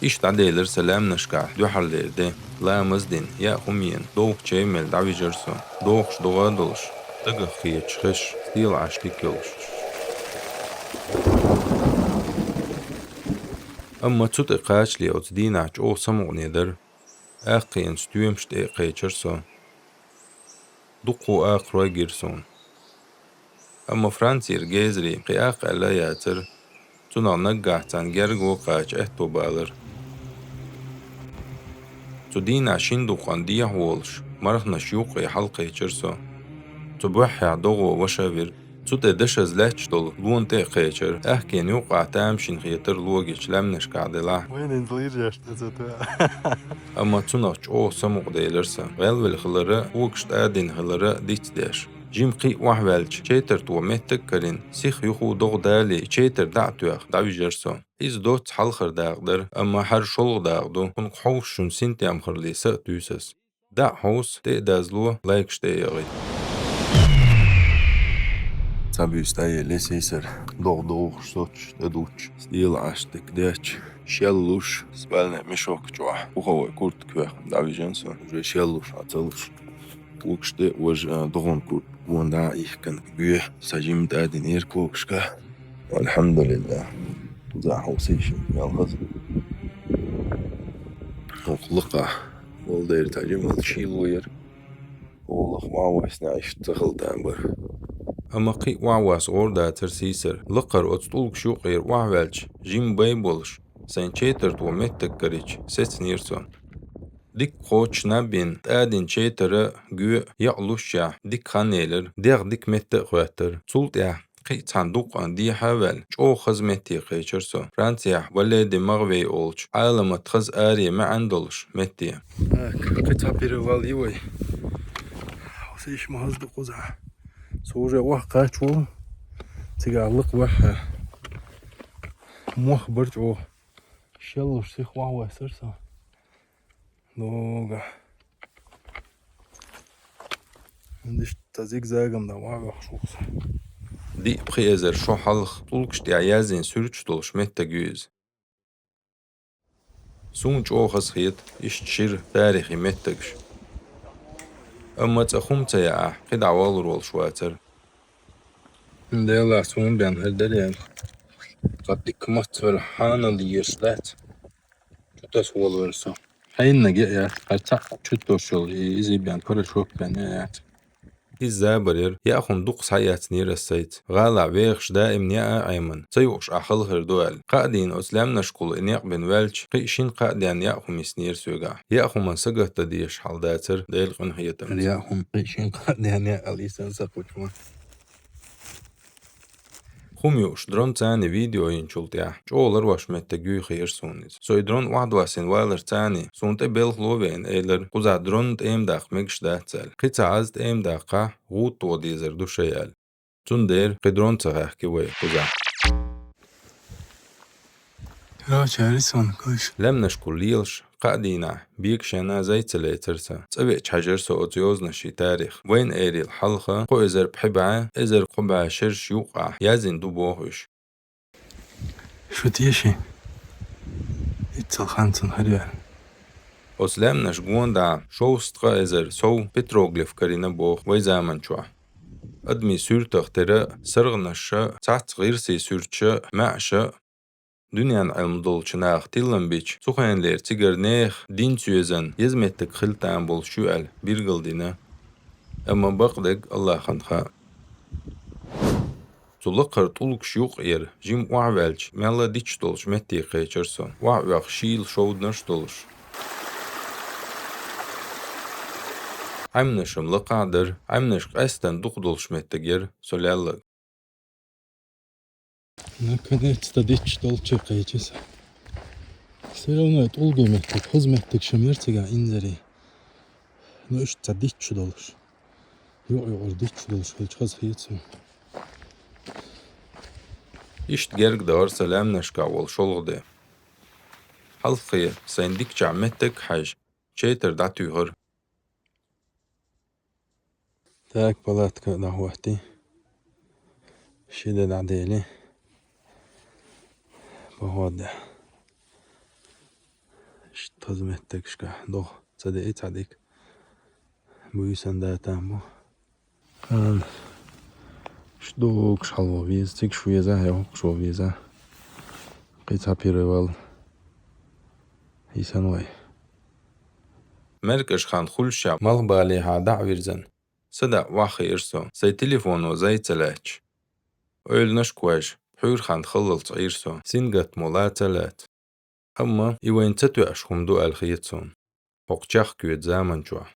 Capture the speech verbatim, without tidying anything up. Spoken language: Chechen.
Иштта дӀаделира со лаьмнашкахь дуьххьарлера де, ламаз а дина, яа хӀума а йина, довха чай а мелла дӀавижира со. Дохуш догӀа а долуш, дагах хеташ хезаш, стелахьаш дика йолуш. Амма цу тӀе кхачале оцу дийнахь чӀогӀа самукъане дара. Акхаенца стоьмаш тӀе а кхечира со. Дуккха а акхарой гира суна. Амма Францера гезаре кхин акха аьлла а яцара. Цунах наггахь царна герга а кхача аьтто балара. Цу дийнахь шина дукха дехьа волуш, марханаш юккъе хьалакхечира со. Цу буьххьехь догӀо ваша а вира. Цу тӀе дашаза лаьтташ долу лона тӀе а кхечира. Аьхкенан юккъахь тамашийна хетара логичу лаьмнашкахь делахь. Вайна хӀинца лийржаш ду цу тӀе. Амма цунах чӀогӀа самукъаделира сан. ГӀелвелла хилар а, когаш тӀадина хилар а дицдеш. Жима кхин а охьаваьлча, четарто меттиг а карийна, сиха юха догӀа дале, четар дӀа а тоьхна, дӀавижира со. Иза доцца хьалхара дакъа дара, амма хӀара шолгӀа дакъа ду, хӀунда хьовсу шуна синтем харле са а туьйсу ас. ДӀа а хьовса, тӀе а дазло, лайкаш тӀе а ягӀийта. Цхьа буьйса дӀаелла сийсара, догӀа дохуш, соцуш, тӀедуттуш, стелахьаш дика детташ, шеллуш, спальный мешок чохь, пуховой куртка хьоькхна дӀавижина со, уже шеллуш, хьан ца луш. Когаш тӀе а важа, догӀан куртка гонах дӀа а ихкина, гоьхь, сан жимма тӀадинера когашка. Алхьамдулиллах. Кхузахь хьовсийша, мел хаза. ХӀокху лакхахь, валдайра, цхьа жимма шийла яра. Олах ма вайсна, иштта ца хала там бара. Амма кхин а охьавасса гӀора дацара сийсара. Лакхара оцу тӀулгаш юккъера охьаваьлча, жимма бай болуш, сайн четарто меттиг карийча, сецнера со. Дика кхочуш наб йина, тӀадина четара, гоьх, якъ лушчехь, дика хан елира, дегӀ дика метта а хоьттара. Цул тӀаьхьа кхин а цхьана дуккха дехьа а ваьлла, чӀогӀа хаза метте кхечира со. Францехь Вале де Марвей олучу Ӏаламат хаза аре маьӀна долуш метте. Так, кхин цхьа перевал ю вай. Хьовсийша, ма хаза ду кхузахь. Со уже охьакхача волу. Цигахь лакха ваьхьа. Мох бара чӀогӀа. Шеллуш сиха охьаваьссара со. Догахь. Иштта зигзагом дӀа охьавоьхуш ву со. Диъ-пхи эзар шо хьалха тӀулгаш тӀехь яздина суьрташ долуш меттиг ю иза. Суна чӀогӀа хазахета иштта шира тарихи меттигаш. Амма цкъа хӀума ца яахь, кхидӀа валур волуш вацара. Делахь суна бен хӀара дара ян. Ткъа дика мацвар хьанал еш дац. Чу тасаволавар со. Хьеннаг яа яц, хӀара цхьаъ чу тосуш йолу, и изий бен, порошок бен яа яц. Иза забар яра, яа хӀума дукха схьаэцнера ас сайца. ГӀалахь вехаш даим яа а Ӏемина, ца юуш ахь хала хир ду аьлла. Кхаа дийна оцу лаьмнашкахула и некъ бина ваьлча, кхин а шина-кхаа денна яа хӀума йиснера соьгахь. Яа хӀуманна сагатдан дезаш хьал дацара, Делан къинхетамца. Яа хӀума кхин а шина-кхаа денна яа аьлла йисна сан кхучма. ХӀума юуш, дронца видео йинчул тӀаьхьа, чӀогӀа ларвеш меттиг юй хиира суна иза. Со и дрон охьадоссийна валарца, суна тӀе белхало а веана, элира, кхузахь дронна тӀема даккха мегаш дац аьлла. Кхин ца Ӏаза тӀема даккхахь, гӀуда тӀе дезар ду шайн аьлла. Цундела кхин дрон ца хаьхки вай кхузахь. Короче, Арисун, кхуьш. Лаьмнашкахула лелаш, кхаа дийнахь, бегашенна зай ца лецара сан. ЦӀа веача хьаьжира со оцу йозанашийн тарих. Вайна эрийла хьалха, кхо эзар пхи бӀе, эзар кхо бӀе шераш юккъехь яздина ду боху уьш. Шу теший? Иццал хан цунна хӀара яра. Оцу лаьмнаш гонах шовзткъа эзар сов петроглиф карийна боху вай заманчохь. Адамийн суьртах тера саргӀанаш а, цхьацца гӀирсийн суьрташ а, маьӀаш а. Дуьненан Ӏилма долчу наха тиллам бича, цу хенахь цигара нехан динца йоьзна еза меттиг хила там болуш ю аьлла билгалдина. Амма бакъдерг Аллахьан хаьа. Цу лакхара тӀулгаш юккъера жима охьаваьлча, мелла дитча долчу метте кхечира со. Охьаоьху шийла шовданаш а долуш. Ӏаьмнаш-м лакхахь а дара, Ӏаьмнаш къаьсттина дукха долуш меттиг яра со лелларг. Наконец-то дитча долчу кхечира со. Всё равно тӀулгий меттиг, хаза меттиг шуна яра цигахь инзаре. Ну, иштта ца дитча долуш. Юкъа-юкъара дитча долуш хилча хазахета суна. Иштта герга дахара сан лаьмнашкахь волу шолгӀа де. Хьалххе сайн дикачохь меттиг а хьаьжна, четар дӀатуьйхира. Так, палатка а дӀахӀоттий. Ши де дӀадели. Походу. Ш-, тхаза меттагашка догӀа ца деи цхьа дика. Буьйсан датан бу. Хан. Ш-, догӀуш хьалво веза, цига шу веза, я хӀокху шу веза. Кхин цхьа пирвал. Исан вай. Меркаш хан хуьлуш ша малхбалехьа дӀа а вирзина. Садаъ ваххиира со, сайн телефоно зай ца лаьтташ. Ойланаш кхойша, пхьуьйра хан халлалц Ӏийра со, сингаттамо ла ца лаьцна. Амма и вайна ца тоьаш хӀума ду аьлла хета суна. ХӀокху чехка йоьду заман чохь.